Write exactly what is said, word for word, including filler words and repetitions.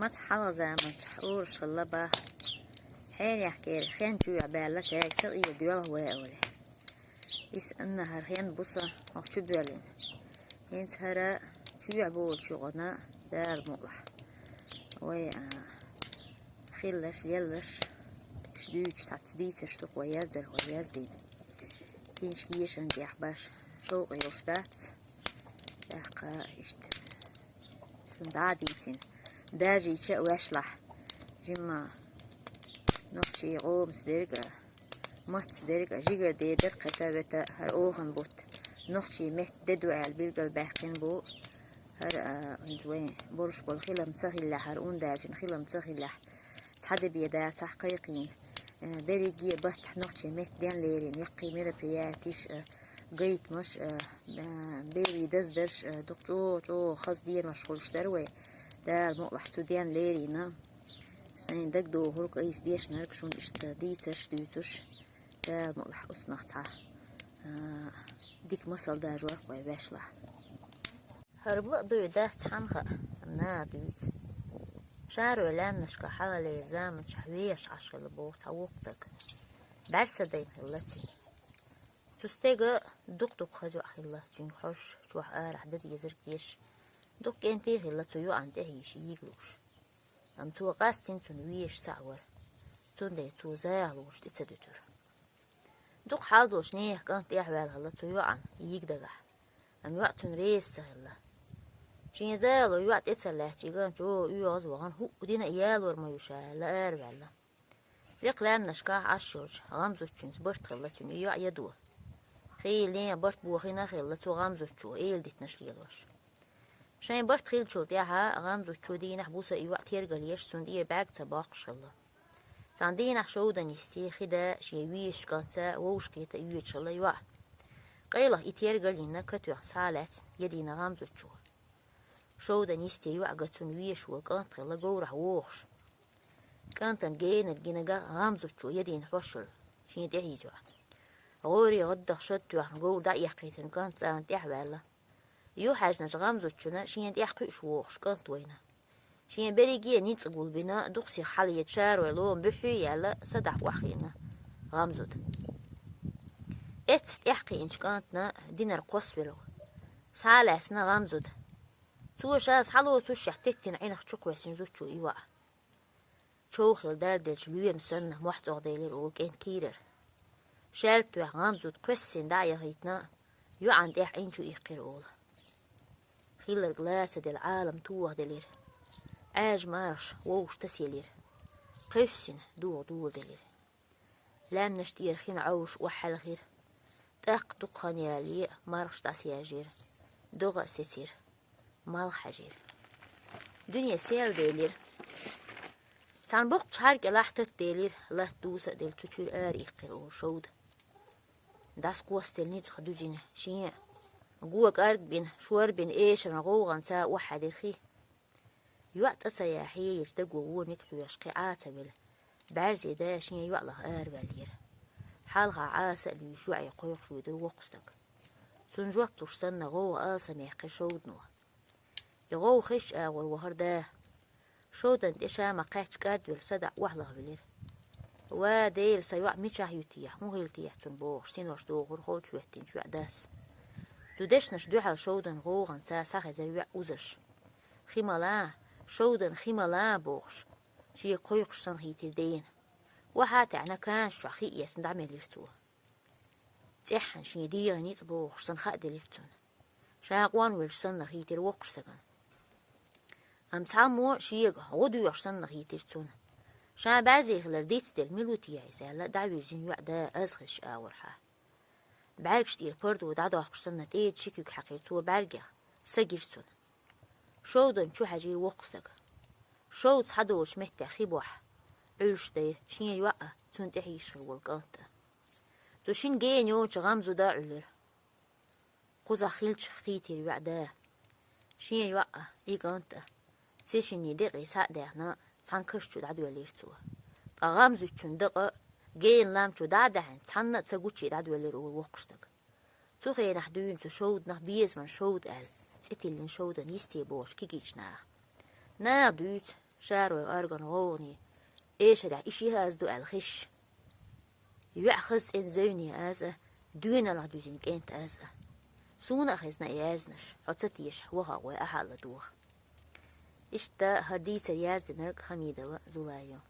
Маца хьалха заманчохь урамаш хилла боху. Хьенех кӀера хен чу а баьлла, цаьрга ца къе доьлху вай олий. Иза аннахьара хен бу сан хӀокху чу боьллина. ХӀинца хӀара чоьхьа болчу гӀана Дала мукъалахь. Вай, а, хилларш, лелларш, уьш дуьйцуш цхьацца дийцарш ду-кх вай яздарх, вай яздина. Киншка ешан тӀехь баш шовкъ йолуш дац. ТӀаккха иштта шуна дӀа а дийцина. Дажийча а ваьшлахь. Жимма нохчий къомас дерг а, мацца дерг а, жигара дедар кхета вета хӀара оханан бутт. Нохчий метта де ду аьлла билгалбаьккхина бу. ХӀара, а, хӀинца вайн болуш болу хилам ца хиллехь, хӀара ун даьржина хилам ца хиллехь, цхьа де бен дацахь кхайкхийна. Э, берриге а баттахь нохчий метта ден лерина яккхий мероприятиш а, гайтамаш а, э, берийн даздарш а, дукха чӀогӀа-чӀогӀа хаза денош хуьлуш дара вай. Дала мукъалахь цу ден лерина. Сайн дагадогӀург, айса дешнарг шуна иштта дийцарш дуьйцуш, Дала мукъалахь оцунах цхьа, а, дика масал дажор-кх вай ваьшлахь. ХӀара бакъ дуй дац цхьанна а, амма наха дуьйцу. Шаро лаьмнашкахь хьалхалера заманчохь вехаш Ӏаш хилла боху цхьа воккха стаг. БӀаьрса дайна хилла цуьнан. Цу стеган дукха-дукха хаза йоӀ хилла, цуьнга хьожуш, чохь арахь дан дезарг деш. Дукха кӀентий хилла цу йоӀана тӀехьийша йийга лууш. Амма цо къастийна цунна везаш цхьаъ вара. Цундела цо захалонаш тӀе ца дуьтура. Дукха хьал долуш нехан кӀант тӀехваьлла хилла цу йоӀана йийга дагахь. Амма йоӀ цунна реза ца хилла. Шен захало йоӀ тӀе ца лаьтташ, и кӀант чӀогӀа оьгӀаз а вахана, хӀуъа дина а ялор ма ю ша аьлла, араваьлла. Лекха лаьмнашкахь Ӏаш йолчу ГӀамзутчуьнца барт хилла цуьнан и йоӀ ядо. Хийла нехан барт бохийна а хилла цу ГӀамзутчо, эладитанаш лелош. Шайн барт хиллачул тӀаьхьа ГӀамзутчо дийнахь буса и йоӀ тергал еш, цунна тӀера бӀаьрг ца боккхуш хилла. Цхьана дийнахь шовдан йисте хи да шен везачу кӀантца вовшахкхета а йоьдуш хилла йоӀ. Къайлаха и тергал а йина, катоьхна схьа а лаьцна, ядийна ГӀамзутчо. Шовдан йисте йоӀ ган цунна везаш волу кӀант хилла говрахь вогӀуш. КӀантана генарг гина ган ГӀамзутчо ядийна хьош йолу шен тӀехьийза йоӀ. ГӀоре гӀаддах шад тоьхна говр дӀаэккхийтина кӀант царна тӀехь а ваьлла. Юххьаьжначу ГӀамзутчуьнан шена тӀехь кхуьуш вогӀуш кӀант вайна. Шен берриге а ницкъ гулбина, дукха сиха хьалаеца шарой лома буьххье а яьлла, садахь охьахиъна ГӀамзут. Эццахь тӀаьхьакхиъначу кӀантана динарг кхоссавелла. Схьа а лаьцна ГӀамзут. Цо ша схьалоцушшехь теттина Ӏинах чукхоьссина зудчо и йоӀ. Човхийла дарделлачу лоьма санна мохь цӀогӀделира оха кӀентан кийрара. Шаьлта тоьхна ГӀамзут кхоьссина дӀа а яхийтина, йоӀана тӀехь Ӏин чу иккхира оха. Хилларг лара ца делла, Ӏалам тохаделира. Ӏаьржа мархаш вовшахтасаелира. Кхевсина догӀа доладелира. Лаьмнаш тӀера хин Ӏовжуш охьахьаьлхира. ТӀаккха дукха хан ялале мархаш дӀасаяьржира. ДогӀа а сецира. Малх хьаьжира. Дуьне сел делира. Цхьана боккхачу хьаьркӀалахь тата делира, латта дуса а делла, цу чуьра ара иккхира оха шовда. ДӀасакхоссаделла ницкъах дуьзина шен а, го кӀарг бина, шор бина эшаран гӀовгӀанца охьахьаьдира хи. ЙоӀ цӀа ца яхье, йолчу даго вон ницкъ хьоьжуш кхин Ӏа а ца велла, бӀаьрзе да шен йоӀ лаха араваьллера. Хьалха Ӏаса а луьйш, йоӀе кхойкхуш воьдура воккха стаг. Цунна жоп луш санна, гӀовгӀа алсамъяьккхира шовдано. И гӀовгӀа хезча агӀор вахара да. Шовдан тӀе ша ма-кхаьччи кӀадвелла садаӀа охьалахвелира. «Ва Дела, сан йоӀ мичахь ю техьа, хӀун хилла техьа цунна?» — бохуш, синош дохура холчу хӀоьттинчу йоӀа дас. Цу дешнашна дуьхьал шовдан гӀовгӀанца схьахезира йоӀ узарш. «Хи мала, шовдан хи мала», — бохуш, шега кхойкхуш санна хийтира дена. Охьа а таьӀна, канаш чохь хи эцна дӀамелира цо. ЦӀеххьана шен дегӀан ницкъ бохуш санна хаа делира цунна. Ша къонвеллачу санна хийтира воккхачу стагана. Амма цхьаммо шега гӀо доьхуш санна хийтира цунна. Ша бӀаьрзе хилар дицделла, мила ву техьа иза аьлла, дӀавирзина йоӀа да аз хезча агӀорхьа. БӀаьргаш тӀера пардо дӀадоккхуш санна, тӀеда ши куьг хьаькхира цо бӀаьргех, са гира цунна. Шовдан чу хьаьжира воккха стаг. Шовда схьадолучу меттехь хи бохь Ӏуьллуш дайра шен йоӀ а, цунна тӀехьийзаш хилла волу кӀант а. Цу шина гена йоцучу ГӀамзуда а Ӏуьллира. Кхузахь хилча хийтира йоӀа да. Шен йоӀ а, и кӀант а ци шиннийн декъе схьа а даьхна, цхьана каш чу дӀадоьллира цо. Ткъа ГӀамзутчун дакъа гена лам чу дӀа а даьхьна, цхьанна а ца гуччий дӀадоьллира оха воккхачу стага. Цу хенахь дуьйна цу шовданах «Безаман шовда» аьлла цӀе тиллина шовдан йисте бохучу кегийчу наха. Наха дуьйцу, Шарой орган гӀовгӀане эшарехь и ши хӀаз ду аьлла хиш. ЙоӀ хаза цӀен зевне аз а, доьналгӀа дуьзина кӀент аз а. Суна а хезна и язнаш, хьо ца тешахь, ваха гӀой ахьа а ладугӀа. Иштта хӀара дийцар яздинарг Хамидова Зулайо.